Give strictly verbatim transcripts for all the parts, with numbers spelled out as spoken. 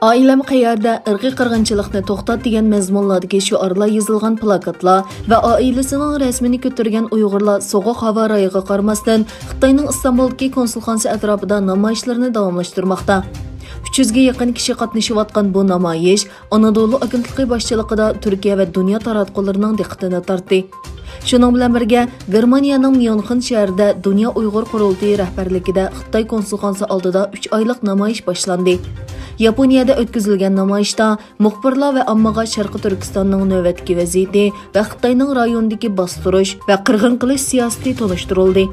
«ئائىلەم قەيەردە؟ ئىرقىي قىرغىنچىلىقنى توختات» دېگەن مەزمۇنلاردىكى شوئارلار يېزىلغان پلاكاتلار ۋە ئائىلىسىنىڭ رەسىمىنى كۆتۈرگەن ئۇيغۇرلار سوغۇق ھاۋا رايىغا قارىماستىن، خىتاينىڭ ئىستانبۇلدىكى كونسۇلخانىسى ئەتراپىدا نامايىشلىرىنى داۋاملاشتۇرماقتا. ئۈچ يۈزگە يېقىن كىشى قاتنىشىۋاتقان بۇ نامايىش ئانادولۇ ئاگېنتلىقى باشچىلىقىدا تۈركىيە ۋە دۇنيا تاراتقۇلىرىنىڭ دىققىتىنى تارتتى. شۇنىڭ بىلەن بىرگە، گېرمانىيەنىڭ ميۇنخېن شەھىرىدە دۇنيا ئۇيغۇر قۇرۇلتىيى رەھبەرلىكىدە خىتاي كونسۇلخانىسى ئالدىدا ئۈچ ئايلىق نامايىش باشلاندى. ياپونىيەدە ئۆتكۈزۈلگەن نامايىشتا مۇخبىرلار ۋە ئاممىغا شەرقىي تۈركىستاننىڭ نۆۋەتتىكى ۋەزىيىتى ۋە خىتاينىڭ رايوندىكى باستۇرۇش ۋە قىرغىن قىلىش سىياسىتى تونۇشتۇرۇلدى.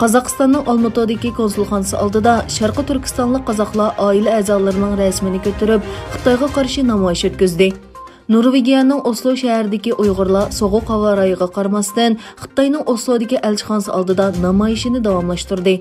قازاقىستاننىڭ ئالمۇتادىكى كونسۇلخانىسى ئالدىدا شەرقىي تۈركىستانلىق قازاقلار ئائىلە ئەزالىرىنىڭ رەسىمىنى كۆتۈرۈپ، خىتايغا قارشى نامايىش ئۆتكۈزدى. نورۋېگىيەنىڭ ئوسلو شەھىرىدىكى ئۇيغۇرلار سوغۇق ھاۋا رايىغا قارىماستىن، خىتاينىڭ ئوسلودىكى ئەلچىخانىسى ئالدىدا نامايىشىنى داۋاملاشتۇردى.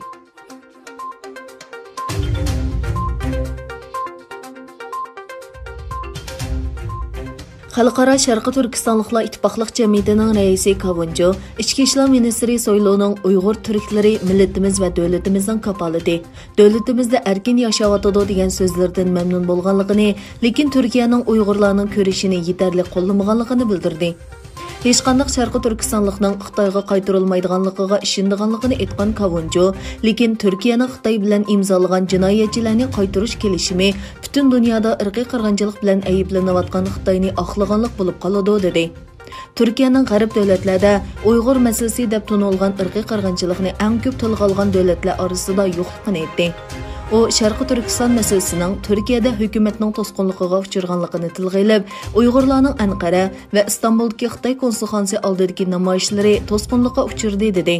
خەلقئارا شەرقىي تۈركىستانلىقلار ئىتتىپاقلىق جەمئىيىتىنىڭ رەئىسى كاۋۇنجو، ئىچكى ئىشلار مىنىستىرى سويلۇنىڭ ئۇيغۇر تۈركلىرى مىللىتىمىز ۋە دۆلىتىمىزنىڭ كاپالىتى، دۆلىتىمىزدە ئەركىن ياشاۋاتىدۇ دېگەن سۆزلىرىدىن مەمنۇن بولغانلىقىنى، لېكىن تۈركىيەنىڭ ئۇيغۇرلارنىڭ كۈرىشىنى يېتەرلىك قوللىمىغانلىقىنى بىلدۈردى. ھېچقانداق شەرقىي تۈركىستانلىقنىڭ خىتايغا قايتۇرۇلمايدىغانلىقىغا ئىشىنىدىغانلىقىنى ئېيتقان كاۋۇنجو، لېكىن تۈركىيەنىڭ خىتاي بىلەن ئىمزالىغان جىنايەتچىلەرنى قايتۇرۇش كېلىشىمى پۈتۈن دۇنيادا ئىرقىي قىرغىنچىلىق بىلەن ئەيىبلىنىۋاتقان خىتاينى ئاقلىغانلىق بولۇپ قالىدۇ، دېدى. تۈركىيەنىڭ غەرب دۆلەتلەردە ئۇيغۇر مەسىلىسى دەپ تونۇلغان ئىرقىي قىرغىنچىلىقنى ئەڭ كۆپ تىلغا ئالغان دۆلەتلەر ئارىسىدا يوقلۇقىنى ئېيتتى. ئۇ شەرقىي تۈركىستان مەسىلىسىنىڭ تۈركىيەدە ھۆكۈمەتنىڭ توسقۇنلۇقىغا ئۇچرىغانلىقىنى تىلغا ئېلىپ، ئۇيغۇرلارنىڭ ئەنقەرە ۋە ئىستانبۇلدىكى خىتاي كونسۇلخانىسى ئالدىدىكى نامايىشلىرى توسقۇنلۇققا ئۇچرىدى، دېدى.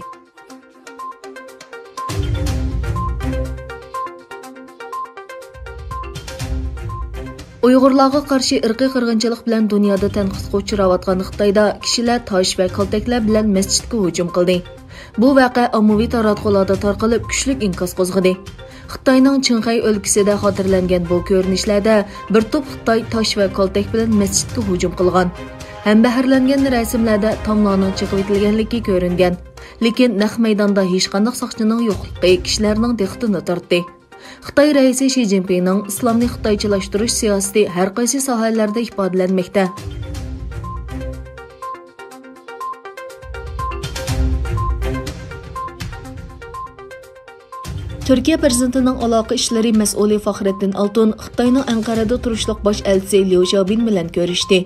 ئۇيغۇرلارغا قارشى ئىرقىي قىرغىنچىلىق بىلەن دۇنيادا تەنقىدقا ئۇچراۋاتقان خىتايدا كىشىلەر تاش ۋە كالتەكلەر بىلەن مەسچىتكە ھۇجۇم قىلدى. بۇ ۋەقە ئاممىۋى تاراتقۇلاردا تارقىلىپ، كۈچلۈك ئىنكاس قوزغىدى. خىتاينىڭ چىڭخەي ئۆلكىسىدە خاتىرىلەنگەن بۇ كۆرۈنۈشلەردە بىر توپ خىتاي تاش ۋە كالتەك بىلەن مەسچىتكە ھۇجۇم قىلغان. ھەمبەھىرلەنگەن رەسىملەردە تاملارنىڭ چېقىۋېتىلگەنلىكى كۆرۈنگەن. لېكىن نەق مەيداندا ھېچقانداق ساقچىنىڭ يوقلۇقى كىشىلەرنىڭ دىققىتىنى تارتتى. خىتاي رەئىسى شى جىنپىڭنىڭ ئىسلامنى خىتايچىلاشتۇرۇش سىياسىتى ھەر قايسى ساھەلەردە ئىپادىلەنمەكتە. تۈركىيە پىرېزىدېنتىنىڭ ئالاقە ئىشلىرى مەسئۇلى فاخرەتتىن ئالتۇن خىتاينىڭ ئەنقەرەدە تۇرۇشلۇق باش ئەلچىسى ليۇ شياۋبىن بىلەن كۆرۈشتى.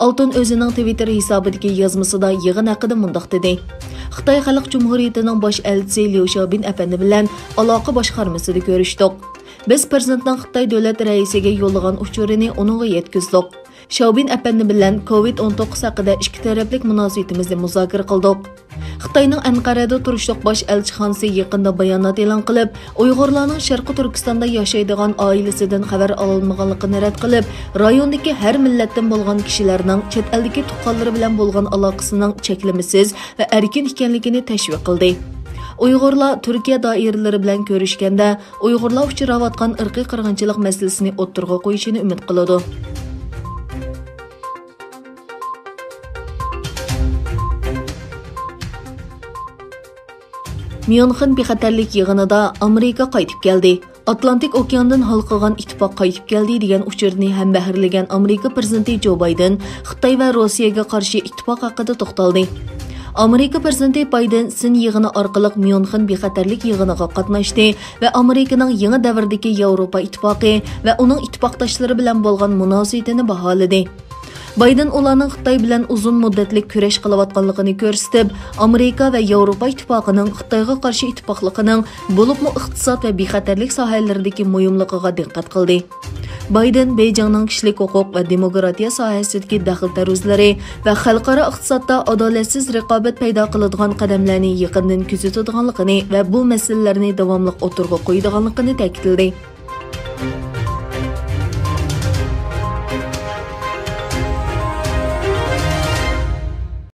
ئالتۇن ئۆزىنىڭ تىۋىتتېر ھېسابىدىكى يازمىسىدا يىغىن ھەققىدە مۇنداق دېدى: «خىتاي خەلق جۇمھۇرىيىتىنىڭ باش ئەلچىسى ليۇ شياۋبىن ئەپەندى بىلەن ئالاقە باشقارمىسىدا كۆرۈشتۇق. بىز پىرېزىدېنتنىڭ خىتاي دۆلەت رەئىسىگە يوللىغان ئۇچۇرىنى ئۇنىڭغا يەتكۈزدۇق. شياۋبىن ئەپەندى بىلەن كوۋىد ئون توققۇز ھەققىدە ئىككى تەرەپلىك مۇناسىۋىتىمىزنى مۇزاكىرە قىلدۇق.» خىتاينىڭ ئەنقەرەدە تۇرۇشلۇق باش ئەلچىخانىسى يېقىندا بايانات ئېلان قىلىپ، ئۇيغۇرلارنىڭ شەرقىي تۈركىستاندا ياشايدىغان ئائىلىسىدىن خەۋەر ئالالمىغانلىقىنى رەت قىلىپ، رايوندىكى ھەر مىللەتتىن بولغان كىشىلەرنىڭ چەت ئەلدىكى تۇغقانلىرى بىلەن بولغان ئالاقىسىنىڭ چەكلىمىسىز ۋە ئەركىن ئىكەنلىكىنى تەشۋىق قىلدى. ئۇيغۇرلار تۈركىيە دائىرىلىرى بىلەن كۆرۈشكەندە، ئۇيغۇرلار ئۇچراۋاتقان ئىرقىي قىرغىنچىلىق مەسىلىسىنى ئوتتۇرىغا قويۇشىنى ئۈمىد قىلىدۇ. ميۇنخېن بىخەتەرلىك يىغىنىدا ئامېرىكا قايتىپ كەلدى، ئاتلانتىك ئوكياندىن ھالقىغان ئىتتىپاق قايتىپ كەلدى دېگەن ئۇچۇرنى ھەمبەھىرلىگەن ئامېرىكا پىرېزىدېنتى جو بايدېن خىتاي ۋە روسىيەگە قارشى ئىتتىپاق ھەققىدە توختالدى. ئامېرىكا پىرېزىدېنتى بايدېن سىن يىغىنى ئارقىلىق ميۇنخېن بىخەتەرلىك يىغىنىغا قاتناشتى ۋە ئامېرىكىنىڭ يېڭى دەۋردىكى ياۋروپا ئىتتىپاقى ۋە ئۇنىڭ ئىتتىپاقداشلىرى بىلەن بولغان مۇناسىۋىتىنى باھالىدى. بايدېن ئۇلارنىڭ خىتاي بىلەن ئۇزۇن مۇددەتلىك كۈرەش قىلىۋاتقانلىقىنى كۆرسىتىپ، ئامېرىكا ۋە ياۋروپا ئىتتىپاقىنىڭ خىتايغا قارشى ئىتتىپاقلىقىنىڭ، بولۇپمۇ ئىقتىساد ۋە بىخەتەرلىك ساھەلىرىدىكى مۇھىملىقىغا دىققەت قىلدى. بايدېن بېيجىڭنىڭ كىشىلىك ھوقۇق ۋە دېموكراتىيە ساھەسىدىكى دەخلى تەرۇزلىرى ۋە خەلقئارا ئىقتىسادتا ئادالەتسىز رىقابەت پەيدا قىلىدىغان قەدەملەرنى يېقىندىن كۆزىتىدىغانلىقىنى ۋە بۇ مەسىلىلەرنى داۋاملىق ئوتتۇرىغا قويىدىغانلىقىنى تەكىتلىدى.